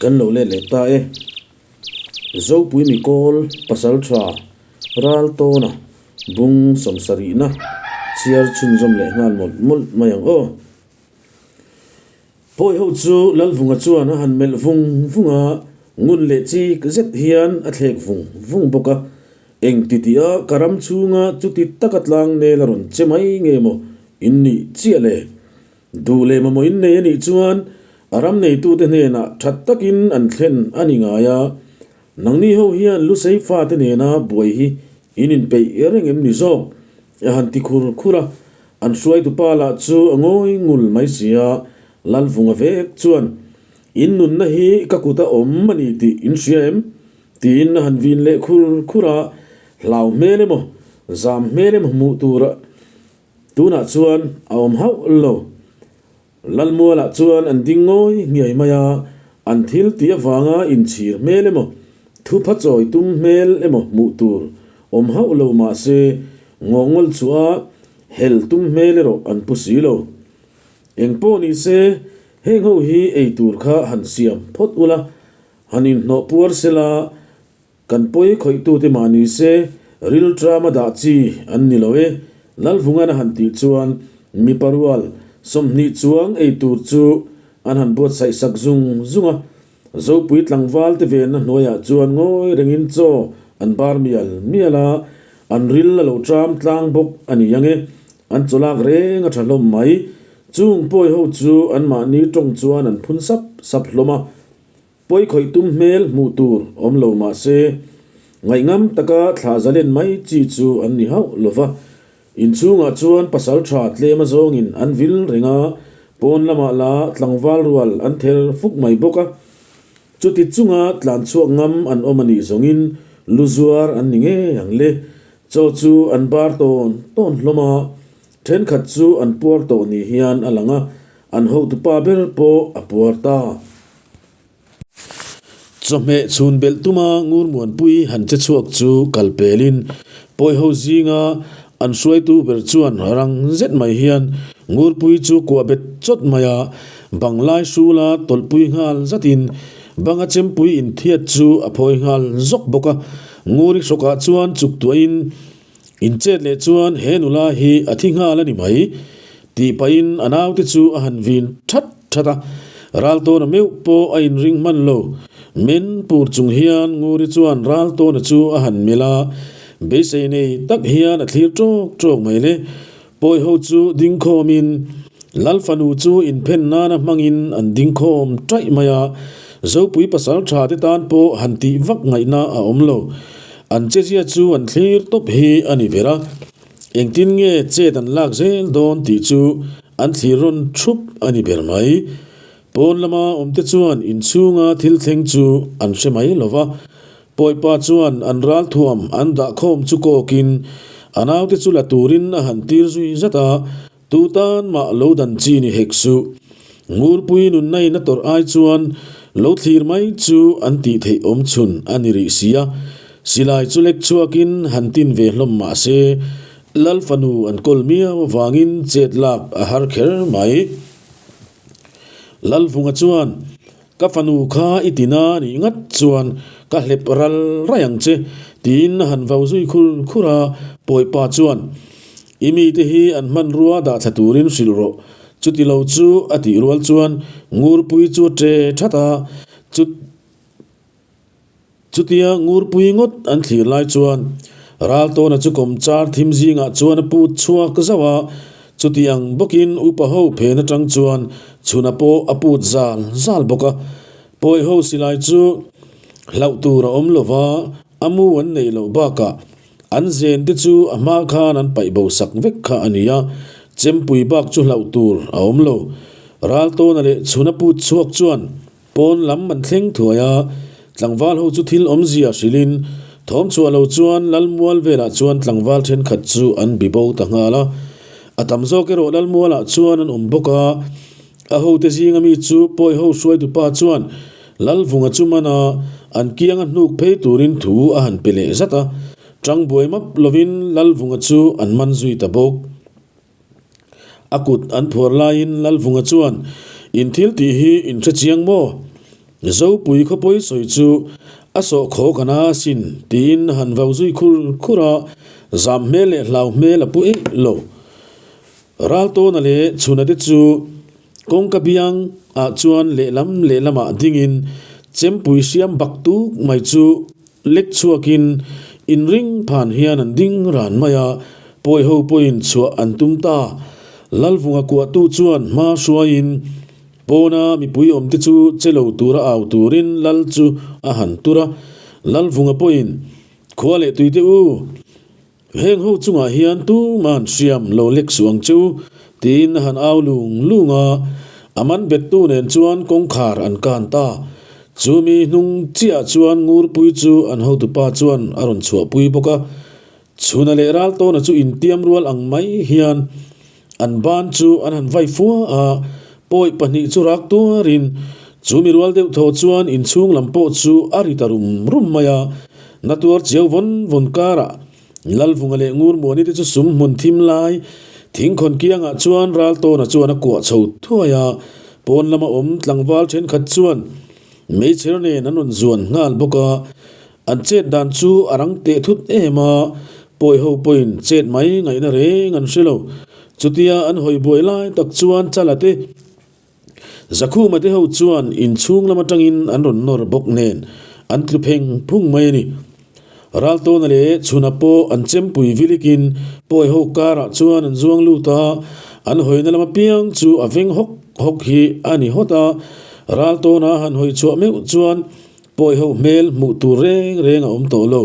Kan lo let leh ta e. Zopui Mikawl Pasaltha Raltawna bung sawmsarihna chhiar chhunzawm leh nghal mawlh mawlh mai ang aw. Pawi ho chu Lalvunga chuan a han melh vung vung a, ngun leh chik zet hian a thlek vung vung bawk a. Eng ti tih a ka ram chhunga chuti taka tlang nel a rawn che mai nge maw in nih chiah le? Duh leh mamawh in nei a nih chuan a ram neitute hnenah that takin an thlen a ni ngai a, nangni ho hian Lusei fate nena buai hi in inpeih reng em ni zawk? a han ti khur khur a, an hruaitu pa lah chu a ngawi ngul mai si a, Lalvunga vek chuan, In nunna hi ka kut a awm a ni tih in hria em? tiin a han vin leh khur khur a, hlau hmel emaw, zam hmel emaw hmuh tur a Tunah chuan a awm hauh lo. Lalmualah chuan an ding ngawi ngiai mai a, an thil tih avanga inchhir hmel emaw, thupha chawi tum hmel emaw hmuh tur awm hauh lo mah se, ngawngawl chhuah a hel tum hmel erawh an pu si lo. Eng pawh ni se, heng ho hi ei tur kha han siam phawt ula, han inhnawh puar sela, Kan pawi khawihtute mah ni se, ril ṭama dah chi an ni lo e, Lalvungan a han tih chuan mipa rual 20 chuang ei tur chu an han buatsaih sak zung zung a. Zopui tlangval te venna hnuaiah chuan ngawi rengin chaw an bar mial mial a, an ril a lo ṭam tlang bawk a ni ang e, an chawlak reng a ṭha hlawm mai. Chung pawi ho chu anmahni ṭawng chuan an phun sap sap hlawm a. Pawi khawih tum hmel hmuh tur awm lo mah se, ngaihngam taka thlah zalen mai chi chu an ni hauh lo va. Inchhungah chuan pasal tha tlem azawngin an vil reng a, pawn lamah la tlangval rual an ther fuk mai bawk a. Chuti chunga tlan chhuak ngam an awm a nih zawngin lu zuar an ni ngei ang le. Chaw chu an bar tawn tawn hlawm a, thenkhat chu an puar tawh ni hian a lang a, an hotupa ber pawh a puar ta. Chawhmeh chhun belh tuma Ngurmuanpui han che chhuak chu kal pelin Pawiho zinga an hruaitu ber chuan rang zet mai hian Ngurpui chu kuah bet chawt mai a, bang lai hrula tawlhpui nghal zatin banga chempui inthiat chu a phawi nghal zawk bawk a. Nguri hrawkah chuan chuk tuahin Inchet leh chuan he nula hi a thi nghal a ni mai tih pahin a naute chu a han vin that that a, Raltawna meuh pawh a inring hman lo. Men pur chung hian Nguri chuan Raltawna chu a han melh a, beisei nei tak hian a thlir ṭawk ṭawk mai le. Pawiho chu dingkhawmin Lal fanu chu inphen nana hmangin an dingkhawm ṭaih mai a, Zopui pasal ṭha te tan pawh han tih vak ngaihna a awm lo. An chezia chu an thlir tawp hi a ni ber a. Engtin nge chet an lak zel dawn tih chu an thlir rawn thup a ni ber mai. Pawn lama awmte chuan inchhunga thil thleng chu an hre mai lo va. Pawipa chuan an ralthuam an dahkhawm chu kawkin a naute chu la turin a han tir zui zat a, tu tan mah lo dan chi ni hek suh. Ngurpui nunna in a tawrh ai chuan lo thlir mai chu an tih theih awm chhun a ni rih si a. Silai chu lek chhuakin han tin ve hlawm mah se, Lal fanu an kawl miau avangin chet lak a har kher mai. Lalvunga chuan, Ka fanu kha i ti na nih ngat chuan ka hlep ral raih ang che, tiin a han vau zui khur khur a. Pawipa chuan, I mite hi an hmanrua dah thla turin hrilh rawh, chuti lo chu a tih rual chuan Ngurpui chu a ṭe that a, chu. Chutia Ngurpui ngawt an thlir lai chuan Raltawna chu kawmchar thim zingah chuan a put chhuak zauh a, chuti ang bawkin upa ho phen atang chuan chhuna pawh a put zal zal bawk a. Pawi ho silai chu hlauh tur a awm lo va, a mu an neih loh bakah an zen te chu a hma khan an paih bo sak vek kha a ni a, chempui bak chu hlauh tur a awm lo. Raltawna leh chhuna put chhuak chuan Pawn lam an thleng thuai a, tlangval ho chu thil awmzia hrilhin thawm chhuah lo chuan Lalmual velah chuan tlangval thenkhat chu an bi bo ta nghal a. A tam zawk erawh Lalmualah chuan an awm bawk a, a hote zinga mi chu pawi ho hruaitupa chuan Lalvunga chu man a, an kianga hnuk phei turin thu a han pe leh zat a, tang buai map lovin Lalvunga chu an man zui ta bawk. A kut an phuar laiin Lalvunga chuan, In thil tih hi in hre chiang maw? Zopui khawpawi sawi chu a sawh khaw ka na asin tiin a han vau zui khur khur a, zam hmel leh hlau hmel a pu eih lo. Raltawna leh Chhuna te chu kawngka biang ah chuan lehlam lehlamah dingin chempui hriam bak tuk mai chu lek chhuakin inring phan hian an ding ran mai a, pawi ho pawhin chhuah an tum ta. Lalvunga kuahtu chuan hma hruaiin Pawna mipui awmte chu che lo tura au turin lal chu a han tur a, Lalvunga pawhin, Khua leh tuite u, heng ho chungah hian tuman hriam lo lek suh ang che u, tiin a han au lung lung a, a man bettu nen chuan kawngkhar an kan ta. Chu mi hnung chiah chuan Ngurpui chu an hotupa chuan a rawn chhuahpui bawk a, Chhuna leh Raltawna chu intiam rual ang mai hian An ban chu an han vai fua a, pawi pahnih chu rak tuarin chu mi rual deuh thaw chuan inchhung lam pawh chu a ri ta rum rum mai a. Na tuar chiau vawn vawn karah Lalvunga leh Ngurmuani te chu sum hmun thim lai thingkhawn kiangah chuan Raltawna chuan a kuah chho thuai a, pawn lama awm tlangval thenkhat chuan meichher nen an rawn zuan nghal bawk a. An chet dan chu a rang teh thut em a, pawi ho pawhin chet mai ngaihna reng an hre lo. Chutia an hawi buai lai tak chuan Chala te, Zakhuma te ho chuan inchhung lam atangin an rawn nawr bawk nen an tlu pheng phung mai a ni. Raltawna leh Chhuna pawh an chempui vilikin pawi ho karah chuan an zuang lut a, an hawina lam apiang chu a veng hawk hawk hi a ni hawt a. Raltawna han hawi chhuah meuh chuan Pawi ho hmel hmuh tur reng reng a awm tawh lo.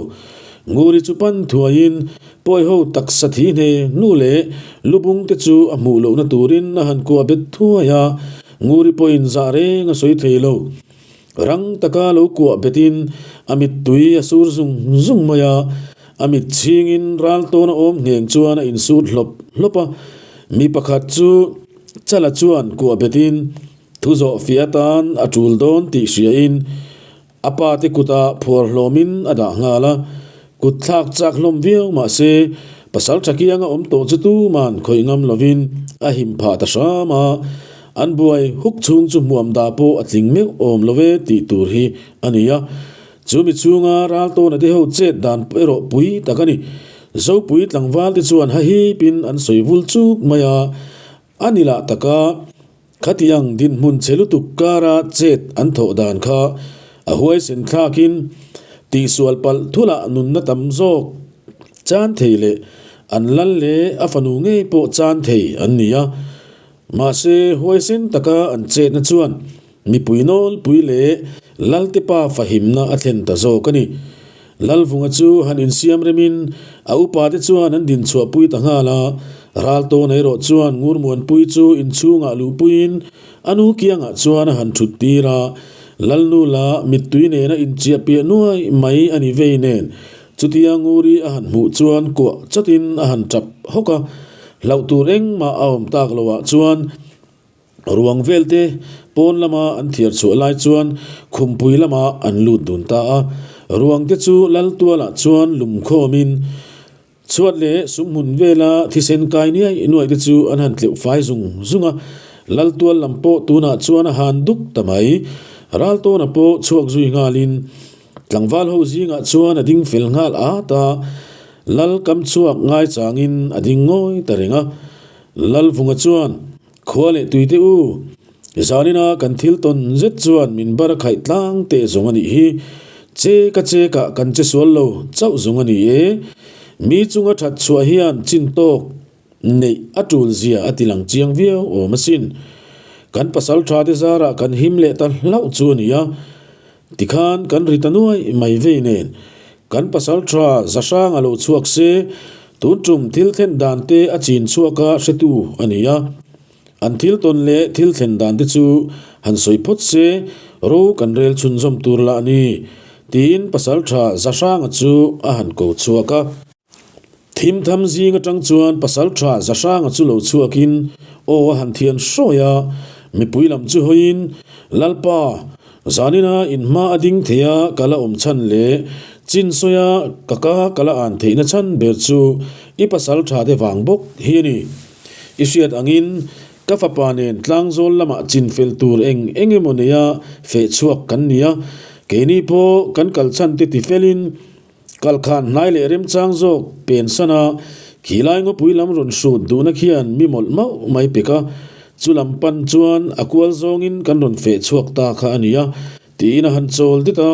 Nguri chu pan thuaiin pawi ho taksa thi hne hnu leh lubung te chu a hmuh lohna turin a han kuah bet thuai a, Nguri pawhin zah reng a sawi thei lo. Rang taka lo kuah betin a mittui a sur zung zung mai a, a mit chhingin ral tawn a awm ngheng chuan a insut hlawp hlawp a, mi pakhat chu Chala chuan kuah betin Thu zawh fiah atan a tul dawn tih hriain a pa te kutah phuar hlawmin a dah nghal a, kut thlak chak hlawm viau mah se pasal tha kianga awm tawh chu tuman khawih ngam lovin a him phah ta hram a, an buai huk chhung chu hmuam dah pawh a tling meuh awm lo ve tih tur hi a ni a. Chu mi chhunga Raltawna te ho chet dan erawh pui tak a ni. Zopui tlangval te chuan hahipin an sawi vul chuk mai a, a ni lah taka. Khatiang dinhmun che lutuk kara chet an thawh dan kha a huaisen thlakin tihsual palh thulah nunna tam zawk chan thei leh an lal leh a fanu ngei pawh chan thei an ni a. Mahse huaisen taka an chetna chuan mipui nawlpui leh lalte pa fahimna a thlen ta zawk a ni. Lalvunga chu han insiam remin a upate chuan an dinchhuahpui ta nghal a, Raltawna erawh chuan Ngurmuanpui chu inchhungah luhpuiin a nu kiangah chuan a han thut tir a, Lalnu la mittui nena inchiah piah nuai mai a ni vei nen chutia Nguri a han hmuh chuan kuah chatin a han tap hawk a, hlauh tur engmah a awm tak loah chuan Ruang velte pawn lama an thiar chhuah lai chuan khumpui lamah an lut dun ta a. Ruangte chu lal tualah chuan lum khawmin chhuat leh sumhmun vela thisen kai niai nuaih te chu an han tleuh fai zung zung a. Lal tual lam pawh tunah chuan a han duk ta mai. Raltawna pawh chhuak zui nghalin tlangval ho zingah chuan a ding fel nghal at a. Lal kam chhuak ngaichangin a ding ngawi ta reng a. Lalvunga chuan, Khua leh tuite u, zanina kan thil tawn zet chuan min bar a khaih tlang teh zawng a nih hi. Che ka che kah kan che sual lo chauh zawng a ni e. Mi chunga that chhuah hian chin tawk neih a tul zia a ti lang chiang viau awm asin. Kan pasal tha te zarah kan him leh ta hlauh chu a ni a. Tikhan kan ri ta nuai mai vei nen kan pasal tha za hrang a lo chhuak se, tun tum thil thlen dan te a chin chhuak a hretu a ni a. An thil tawn leh thil thlen dan te chu han sawi phawt se, ro kan rel chhunzawm tur lah a ni, tiin pasal tha za hranga chu a han ko chhuak a. Thim tham zing atang chuan pasal tha Zahranga chu lo chhuakin aw a han thian hrawi a, mipui lam chu hawiin, Lalpa, zanina inhma a ding thei a ka la awm chhan leh chin sawia ka ka ka la an theihna chhan ber chu i pasal tha te vang bawk hi a ni. I hriat angin. Ka fapa nen tlangzawl lamah chinfel tur eng eng emaw neia feh chhuak kan ni a, keini pawh kan kal chhan te tifelin kal khan hnai leh remchang zawk pensan a, khilai ngawpui lam rawn hrut duhna khian mi mawlh mauh mai pek a, chu lam pan chuan a kual zawngin kan rawn feh chhuak ta kha a ni a, tiin a han chawl det a,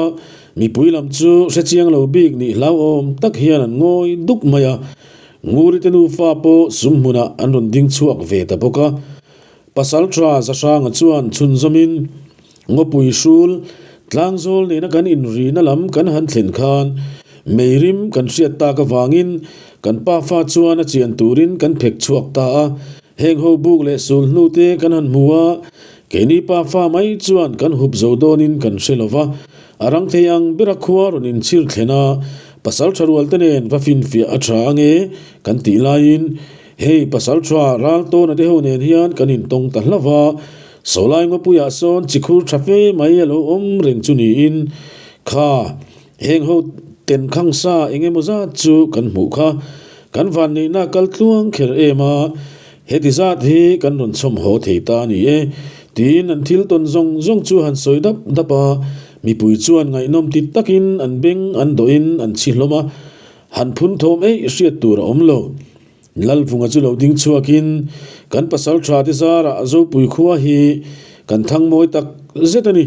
mipui lam chu hrechiang lo bik nih hlauhawm tak hian an ngawi duk mai a, Ngurite nufa pawh sum hmunah an rawn ding chhuak ve ta bawk a. Pasal tha Zahranga chuan chhunzawmin Ngawpui hrul tlangzawl nena kan inrina lam kan han thlen khan meirim kan hriat tak avangin kan pafa chuan a chian turin kan phek chhuak ta a, Heng ho buk leh sul hnu te kan han hmu a, keini pafa mai chuan kan hup zo dawnin kan hre lo va, a rang thei ang bera khua rawn inchhir thlen a, pasal tha rual te nen va finfiah a tha ange kan tih laiin hei pasal tha ral tawna te ho nen hian kan intawng ta hlauh va, Sawlai ngawpuiah sawn chikhur tha fe mai a lo awm reng chu niin kha Heng ho ten khang sa eng emaw zat chu kan hmuh kha. Kan vanneihna kal tluang kher em a, heti zat hi kan rawn chhawm haw thei ta a ni e, tiin an thil tawn zawng zawng chu han sawi dap dap a. Mipui chuan ngaihnawm ti takin an beng an dawhin an chhi hlawm a, han phun thawm eih hriat tur a awm lo. Lalvunga chu lo ding chhuakin kan pasal tha te zarah Zopui khua hi kan thang mawi tak zet a ni.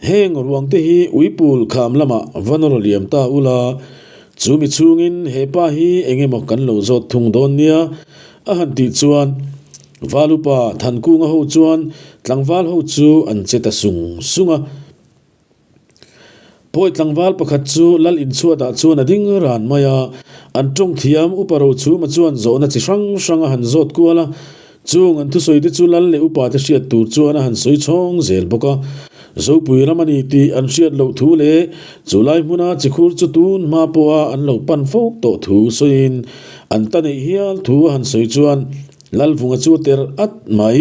Heng ruangte hi uipul kham lamah va nawr liam ta ula, chu mi chhungin he pa hi eng emaw kan lo zawt thung dawn nia a han tih chuan Valupa Thankunga ho chuan tlangval ho chu an che ta sung sung a. Pawi tlangval pakhat chu lal inchhuatah chuan a ding ran mai a, an tawng thiam upa Rochhuma chuan zawhna chi hrang hrang a han zawt kual a, Chung an thusawi te chu lal leh upa te hriat tur chuan a han sawi chhawng zel bawk a. Zopui ram a ni tih an hriat loh thu leh chu lai hmuna chikhur chu tun hma pawha an lo pan fo tawh thu sawiin an ta neih hial thu a han sawi chuan Lalvunga chu a ter at mai.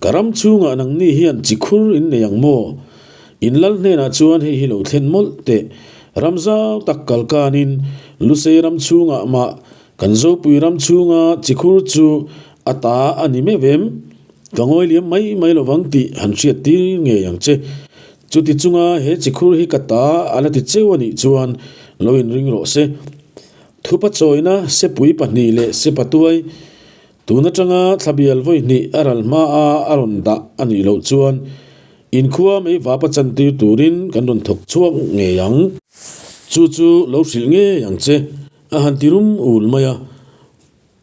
Ka ram chhungah nangni hian chikhur in nei ang maw? In lal hnenah chuan hei hi lo thlen mawlh teh. Ram zau tak kal kanin Lusei ram chhungah mah Kan Zopui ram chhunga chikhur chu a ta a ni meuh em? Ka ngawi liam mai mai lovang tih han hriat tir ngei ang che. Chuti chunga he chikhur hi ka ta a la ti cheu a nih chuan lo inring rawh se. Thupa chawina sepui pahnih leh sepatuai tun atanga thlabial vawi hnih a ral hma a a rawn dah a nih loh chuan inkhua mei vapa chantir turin kan rawn thawk chhuak ngei ang. Chu chu lo hrilh ngei ang che. A han ti rum ul mai a.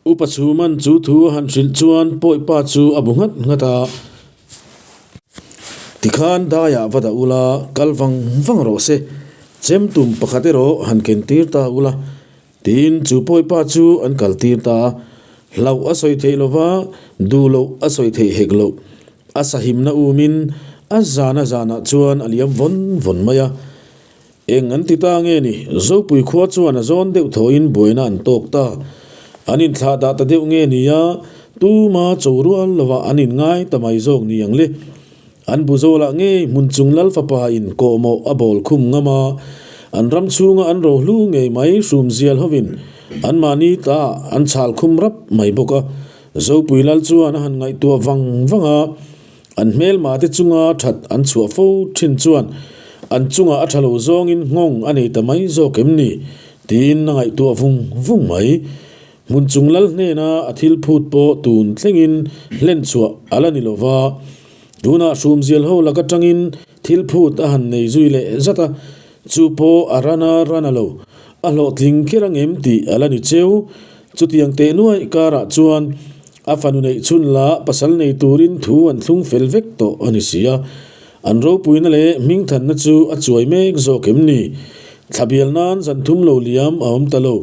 Upa Chhuman chu thu a han hrilh chuan Pawipa chu a bu nghat nghat a. Tikhan daiah va dah ula, kal vang vang rawh se. Chem tum pakhat erawh han ken tir ta ula. Tiin chu Pawipa chu an kal tir ta a. Hlauh a sawi theih lova, duh loh a sawi theih hek loh. A sahimna umin a zana zanah chuan a liam vawn vawn mai a. Eng an ti ta nge ni? Zopui khua chuan a zawn deuh thawhin buaina an tawk ta. An inthlah dah ta deuh nge ni a, tuma cho rual lovah an inngai ta mai zawk ni ang le. An bu zawlah ngei hmun chung lal fapa in kawhmawh a bawl khum ngam a, an ram chhunga an rohlu ngei mai hrumzial hovin anmahni ta an chhal khum rap mai bawk a. Zopui lal chuan a han ngaihtuah vang vang a. An hmelma te chunga that an chhuah fo thin chuan an chungah a tha lo zawngin nghawng a nei ta mai zawk em ni? tiin a ngaihtuah vung vung mai. Hmun chung lal hnena a thil phut pawh tun thlengin hlen chhuah a la ni lo va, tunah hrumzial ho lak atangin thil phut a han nei zui leh zat a, chu pawh a ran a ran a lo, a hlawhtling kher angem tih a la ni cheu. Chutiang teh nuaih karah chuan A fanu neih chhun lah pasal nei turin thu an thlung fel vek tawh a ni si a. An ropuina leh hmingthanna chu a chuai mek zawk em ni? Thlabial nan zan thum lo liam a awm ta lo.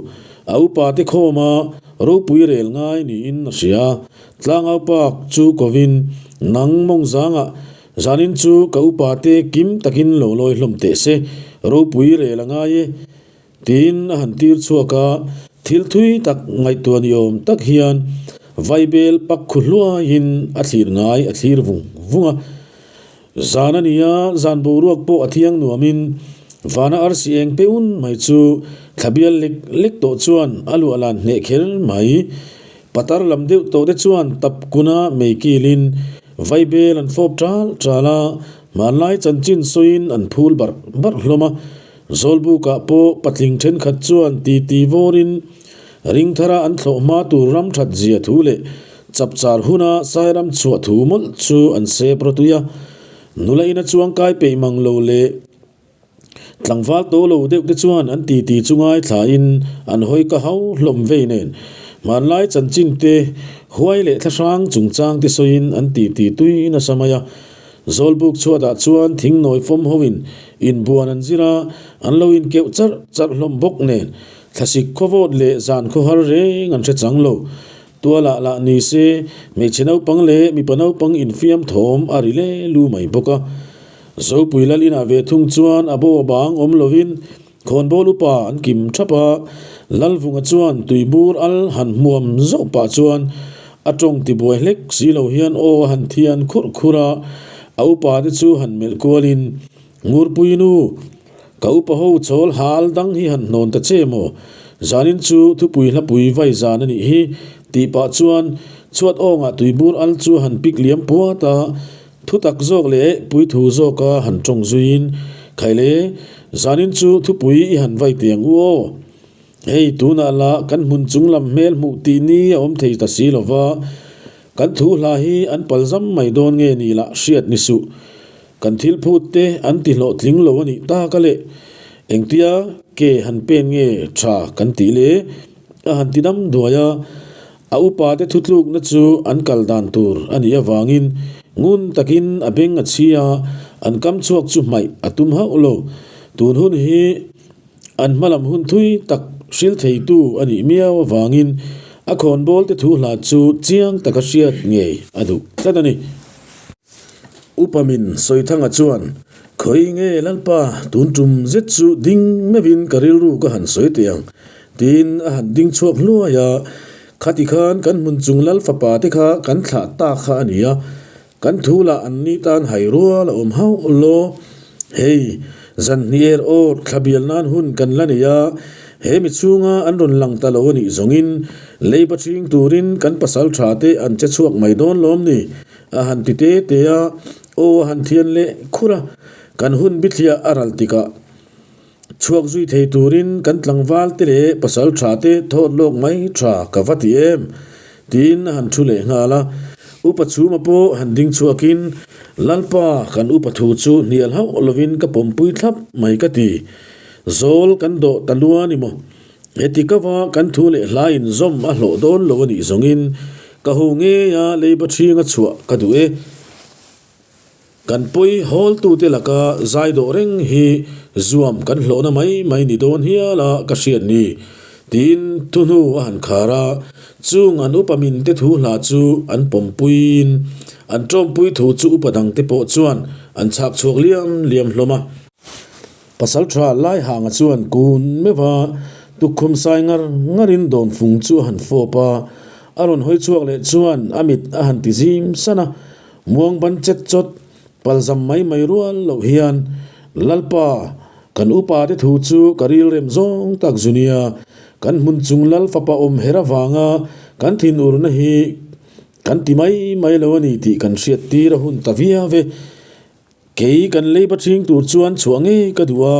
A upa te khawma ropui rel ngai niin a hria. Tlangau Park chu kovin, Nang mawng zangah zanin chu ka upa te kim takin lo lawi hlawm teh se, ropui rel a ngai e. Tiin a han tir chhuak a, thil thui tak ngaihtuah ni awm tak hian vaibel pak khu hluaiin a thlir ngai a thlir vung vung a. Zan a ni a, zan boruak pawh a thiang nuamin vana arsi eng pe un mai chu thlabial lek lek tawh chuan a luah lan hneh kher mai. Patar lam deuh tawh te chuan tap kuna mei kilin vaibel an fawp ṭal ṭal a, hmanlai chanchin sawiin an phul barh barh hlawm a. Zawlbukah pawh patling thenkhat chuan titi vawrin ringthara an thlawh hma tur ram that zia thu leh chapchar huna sairam chhuah thu mawlh chu an sep rawtui a. Nula ina chuangkai peih mang lo leh Tlangval to lo deuh te chuan an titi chu ngaithlain an hawi ka hau hlawm vei nen hmanlai chanchin te huai leh thlahrang chungchang te sawiin an titi tui nasa mai a. Zawlbuk chhuatah chuan thingnawi fawm hoin inbuan an zir a, an lo inkeuh charh charh hlawm bawk nen thlasik khawvawt leh zan khawhar reng an hre chang lo. Tualah lah ni se hmeichhe naupang leh mipa naupang infiam thawm a ri le lu mai bawk a. Zopui lal inah ve thung chuan a bo bang awm lovin khawnbawl upa an kim thap a, Lalvunga chuan tuibur al han hmuam zauh pah chuan a tawng tibuai hlek si lo hian aw a han thian khurh khurh a, a upa te chu han melh kualin, Ngurpui nu, ka upa ho chawl hal dang hi han hnawn ta che maw? Zanin chu thupui hlapui vai zan a nih hi, tih pah chuan chhuat awngah tuibur al chu a han pik liam puat a, Thu tak zawk leh puithu zawka han tawng zuiin, Khaile, zanin chu thupui i han vai teh ang u aw. Hei, tunah lah kan hmun chung lam hmel hmuh tih ni a awm thei ta si lova, kan thu hla hi an palzam mai dawn nge ni lah hriat ni suh. Kan thil phut te an ti hlawhtling lo a nih tak a le. Engtia ke han pen nge tha kan tih le? A han ti dam duai a. A upate thutlukna chu an kal dan tur a nih avangin ngun takin a beng a chhi a, an kam chhuak chu hmaih a tum hauh lo. Tun hun hi an hmalam hun thui tak hril theitu a nih miau avangin a khawnbawlte thu hla chu chiang taka hriat ngei a duh tlat a ni. Upa min Sawithanga chuan, Khawi nge Lalpa, tun tum zet chu ding meuhin ka rilru ka han sawi teh ang, tiin a han ding chhuak hluai a. Khati khan kan hmun chung Lal fapa te kha kan thlah tak kha a ni a, kan thu lah an ni tan hai rual a awm hauh law. Hei, zan hnih er awr thla bial nan hun kan la nei a, he mi chhunga an rawn lang ta lo a nih zawngin leiba ṭhing turin kan pasal ṭha te an che chhuak mai dawn lawm ni? A han ti te te a, aw a han thian leh khur a, kan hun bithliah a ral tikah chhuak zui thei turin kan tlangval te leh pasal tha te thawt lawk mai tha ka va ti em? Tiin a han thu leh nghal a, Upa Chhuma pawh han ding chhuakin, Lalpa kan upa thu chu hnial hauh lovin ka pawmpui thlap mai ka ti, zawl kan dawh ta lua ni maw? Heti kava kan thu leh hla inzawm a hlawh dawn lo a nih zawngin ka ho ngei a leiba ṭhinga chhuah ka duh e. Kan pawi hawltute laka zai dawh reng hi zuam kan hlawhna mai mai ni dawn hial a ka hriat ni tiin thu hnu a han khar a, chung an upa minte thu hla chu an pawmpuiin an ṭawmpui thu chu upa dangte pawh chuan an chhak chhuak liam liam hlawm a. Pasalṭha Laihanga chuan kun meuh a, tukkhum sai ngar ngarin dawnfung chu a han fawp a, a rawn hawi chhuak leh chuan a mit a han ti zim san a, muang ban chet chawt palzam mai mai rual loh hian, Lalpa, kan upa te thu chu ka rilrem zawng tak zu nia, kan hmun chung Lal fapa awm her avanga kan thinurna hi kan ti mai mai lo a ni tih kan hriat tir a hun ta viau e. Kei kan leiba ṭhing tur chuan chhuah ngei ka duh a,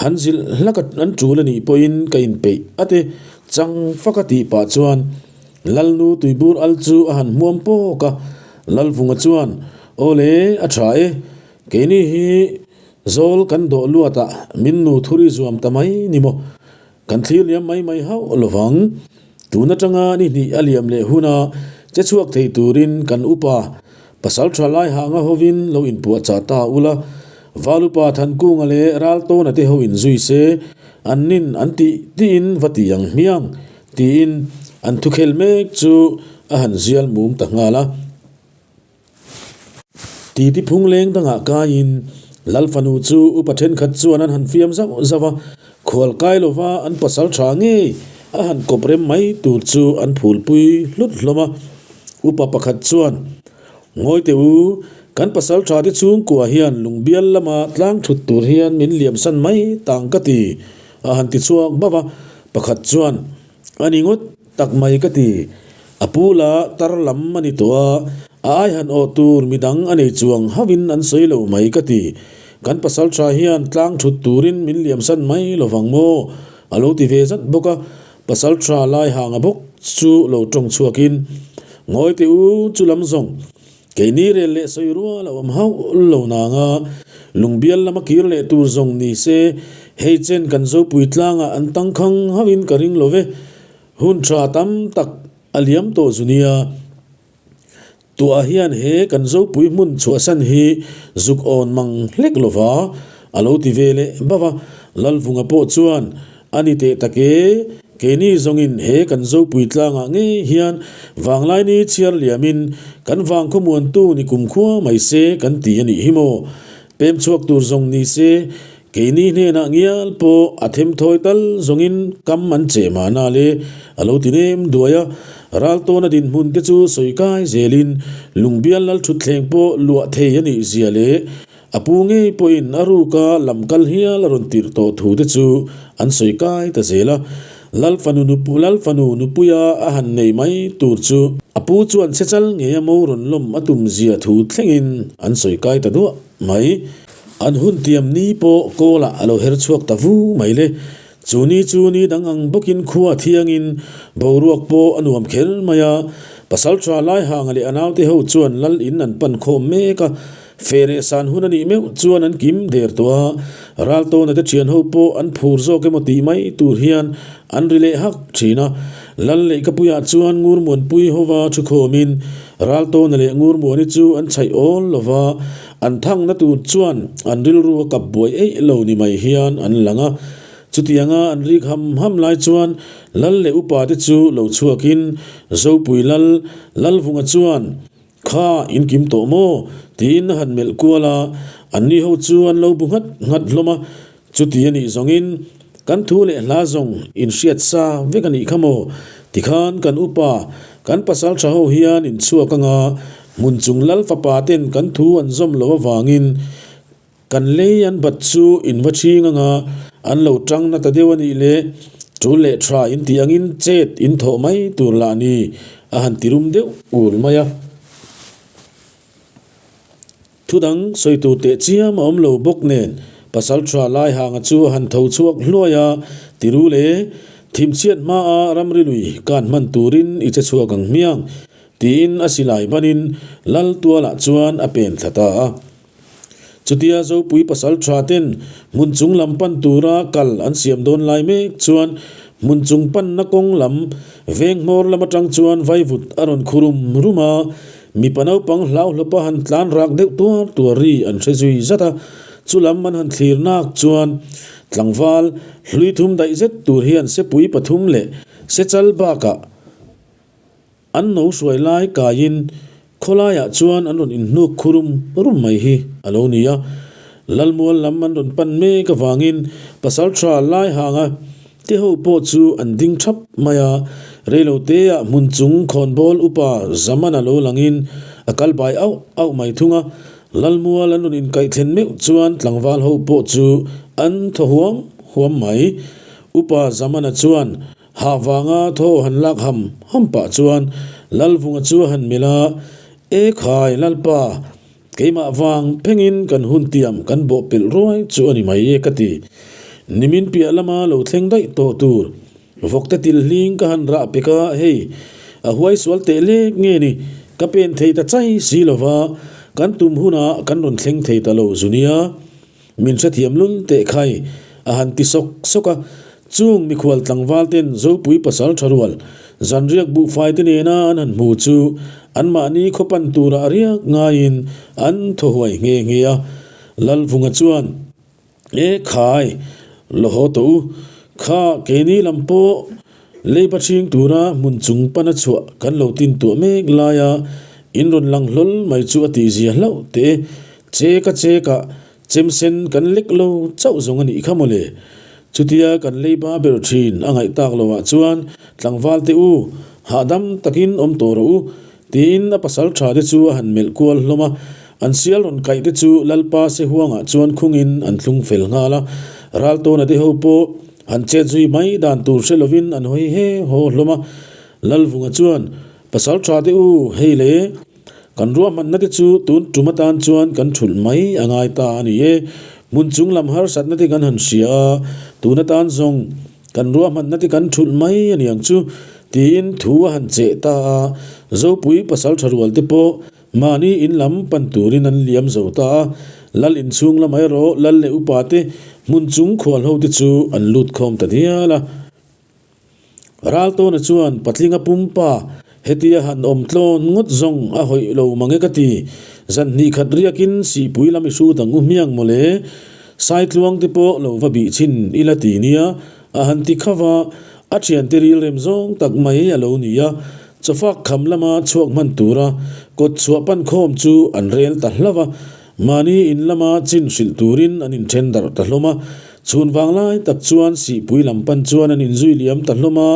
han zilh hlak an ṭul a nih pawhin ka inpeih a ti. Chang fak a tih pah chuan Lalnu tuibur al chu a han hmuam pawk a, Lalvunga chuan, Aw le, a ṭha e, keini hi zawl kan dawh luatah min nu thuri zuam ta mai ni maw? Kan thlir liam mai mai hauh lovang. Tun atanga ni hnih a liam leh huna che chhuak thei turin kan upa pasal tha lai hanga hovin lo inpuahchah ta ula, Val upa Thankunga leh Raltawna te ho inzui se, an nin an tih tiin va ti ang hmiang, tiin an thukhel mek chu a han zial mum ta nghal a. Titi phung leng dangah kaiin Lal fanu chu upa thenkhat chuan an han fiam zauh zauh a, khual kai lova an pasal tha ngei a han kawp rem mai tur chu an phulpui hlut hlawm a. Upa pakhat chuan, Ngawi teh u, kan pasal tha te chhungkua hian lungbial lama tlang thut tur hian min liamsan mai tang ka ti, a han ti chhuak bauh a. Pakhat chuan, A ni ngawt tak mai ka ti. A pu la tar lam a ni tawh a, a ai han awh tur midang a nei chuang hauhin an sawi lo mai ka ti. Kan pasal tha hian tlang thut turin min liamsan mai lovang maw? A lo ti ve zat bawk a, pasal tha lai hanga bawk chu lo tawng chhuakin, Ngawi teh u, chu lam zawng Keini rel leh sawi rual a awm hauh lo nanga lungbial lama kir leh tur zawng ni se, hei chen kan Zopui tlangah an tangkhang hauhin ka ring lo ve. Hun tha tam tak a liam tawh zu nia. Tuah hian he kan Zopui hmun chhuahsan hi zuk awn mang hlek lo va, a lo ti ve leh bauh a. Lalvunga pawh chuan A ni teh tak e, keini zawngin he kan Zopui tlangah ngei hian Vanglaini chhiar liamin kan vang khawmuantu ni kumkhua mai se kan ti a nih hi maw? Pem chhuak tur zawng ni se, keini hnenah ngial pawh a themthawi tal zawngin kam an che mahna le a lo ti nem duai a. Raltawna dinhmun te chu sawi kai zelin Lungbial Lalthutthleng pawh luah thei a nih zia leh A pu ngei pawhin a ruka lam kal hial a rawn tirh tawh thu te chu an sawi kai ta zel a. Lalfanu nupu Lalfanu nupuia a han nei mai tur chu a pu chuan chhechal ngeia mo rawn lawm a tum zia thu thlengin an sawi kai ta duah mai. An hun tiam ni pawh kawlah a lo her chhuak ta vu mai le. Chu ni chu ni dang ang bawkin khua thiangin boruak pawh a nuam kher mai a. Pasalṭha Laihanga leh a naute ho chuan lal in an pan khawm mek a. Feh leh san hun a nih meuh chuan an kim der tawh a. Raltawna te ṭhian ho pawh an phur zawk emaw tih mai tur hian an ri leh hak ṭhin a. Lal Leihkapuiah chuan Ngurmuanpui hova ṭhu khawmin Raltawna leh Ngurmuani chu an chhaih awl lo va, an thangna tur chuan an rilru a kap buai eih lo ni mai hian an lang a. Chutianga an rik ham ham lai chuan Lal leh upa te chu lo chhuakin Zopui Lal, Lalvunga chuan, Kha, in kim tawh maw? tiin a han melh kual a, anni ho chu an lo bu nghat nghat hlawm a. Chuti a nih zawngin kan thu leh hla zawng in hriat sa vek a nih kha maw? Tikhan kan upa, kan pasal tha ho hian in chhuak anga hmun chung lal fapa ten kan thu an zawm loh avangin Kan lei an bat chu in va chhing anga an lo tang na ta deuh a nih le, tul leh tha in tih angin chet in thawh mai tur lah ni a han ti rum deuh ul mai a. Thu dang sawi tur teh chiam a awm lo bawk nen pasal tha lai hanga chu a han tho chhuak hluai a, ti ru le, thimchhiat hmaa ramri lui kan hman turin i che chhuak ang hmiang tiin a silai banin lal tualah chuan a pen thla ta a. Chutia Zopui pasal tha ten hmun chung lam pan tura kal an siam dawn lai mek chuan hmun chung panna kawng lam veng hmawr lam atang chuan vaivut a rawn khu rum rum a, mipa naupang hlauhlawpa han tlan rak deuh tuar tuar ri an hre zui zat a, chu lam an han thlir nak chuan tlangval hlui thum daih zet tur hian sepui pathum leh sechal bakah An no hruai lai kaiin khawlaiah chuan an rawn inhnuk khu rum rum mai hi a lo ni a. Lalmual lam an rawn pan mek avangin Pasalṭha Laihanga te ho pawh chu an ding thap mai a. Reiloteah hmun chung khawnbawl upa Zamana lo langin a kal bai auh auh mai thung a. Lalmual an rawn inkaihthlen meuh chuan tlangval ho pawh chu an thaw huam huam mai. Upa Zamana chuan Hah vanga thaw han lak ham ham pah chuan Lalvunga chu a han melh a, E khai Lalpa, keimah vang phengin kan hun tiam kan bawh pelh ruai chu a ni mai e ka ti. Nimin piah lama lo thleng daih tawh tur vawkte til hling ka han rah pek a, hei a huai sual teh lek nge ni, ka pen thei ta chai si lova, kan tum hunah kan rawn thleng thei ta lo zu nia. Min hrethiam lul teh khai, a han ti sawk sawk a. Chung mikhual tlangval ten Zopui pasal tha rual, zanriak buhfai te nena an han hmu chu anmahni khaw pan tura a riak ngaiin an thaw huai nghe nghe a. Lalvunga chuan, E khai, la haw tawh u, kha keini lam pawh leiba chhing tura hmun chung pana chhuah kan lo tin tuah mek laia in rawn lang hlawl mai chu a tihzia hlauh teh e. Che ka che ka chem sen kan lek lo chauh zawng a nih kha mawle. Chutia kan leiba ber thin a ngaih tak lo ah chuan tlangval te u, hahdam takin awm tawh rawh u, tiin a pasal tha te chu a han melh kual hlawm a. An sial rawn kaih te chu Lalpa Sehuangah chuan khungin an thlung fel nghal a. Raltawna te ho pawh han chet zui mai dan tur hre lovin an hawi he haw hlawm a. Lalvunga chuan. Pasal tha te u, hei le, kan ruahmanna te chu tun tum atan chuan kan thulh mai a ngai ta a ni e. Hmun chung lam harsatna te kan han hria a, tun atan zawng kan ruahmanna te kan thulh mai a ni ang chu, tiin thu a han cheh ta a. Zopui pasal tha rual te pawh Mahni in lam pan turin an liam zo ta a, Lal inchhung lamah erawh Lal leh upa te hmun chung khual ho te chu an lut khawm ta dial a. Raltawna chuan patlinga pumpa hetia han awm tlawn ngawt zawng a hawih lo mang e ka ti, zan hnih khat riakin sihpui lam i hrut ang u hmiang mawle, Saitluang te pawh lo va bih chhin ila ti nia a han ti kha va, a thiante rilrem zawng tak mai a lo ni a, Chawfak kham lama chhuak hman tura kawt chhuah pan khawm chu an rel ta hlauh a, mahni in lama chin hrilh turin an inthen darh ta hlawm a. Chhun vang lai tak chuan sihpui lam pan chuan an inzui liam ta hlawm a,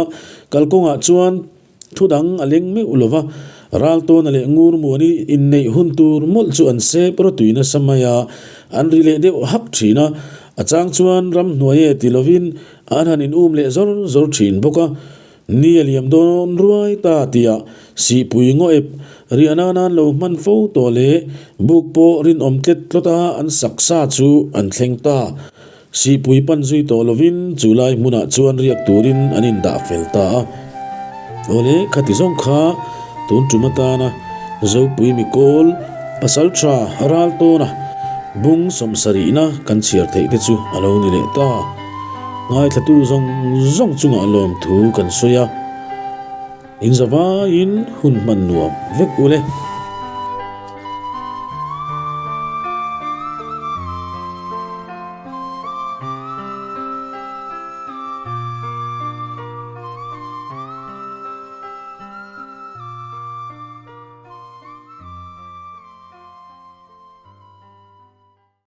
kalkawngah chuan thu dang a leng meuh lo va, Raltawna leh Ngurmuani inneih hun tur mawlh chu an sep rawtui nasa mai a, an ri leh deuh hak thin a, a chang chuan ramhnuai e ti lovin an han in um leh zawr zawr thin bawk a. Ni a liam dawn ruai ta tia sihpui ngaw ep riah nan an lo hman fo tawh leh buk pawh rinawm tlet tlawt a an sak sa chu an thleng ta. Sihpui pan zui tawh lovin chu lai hmunah chuan riak turin an indah fel ta a. Awle khati zawng kha tun tum atana Zopui Mikawl pasal tha ral tawna bung sawmsarihna kan chhiar theih te chu a lo ni leh ta. Ngaithlatu zawng zawng chungah lawmthu kan sawi a, in zavaiin hun hman nuam vek u le.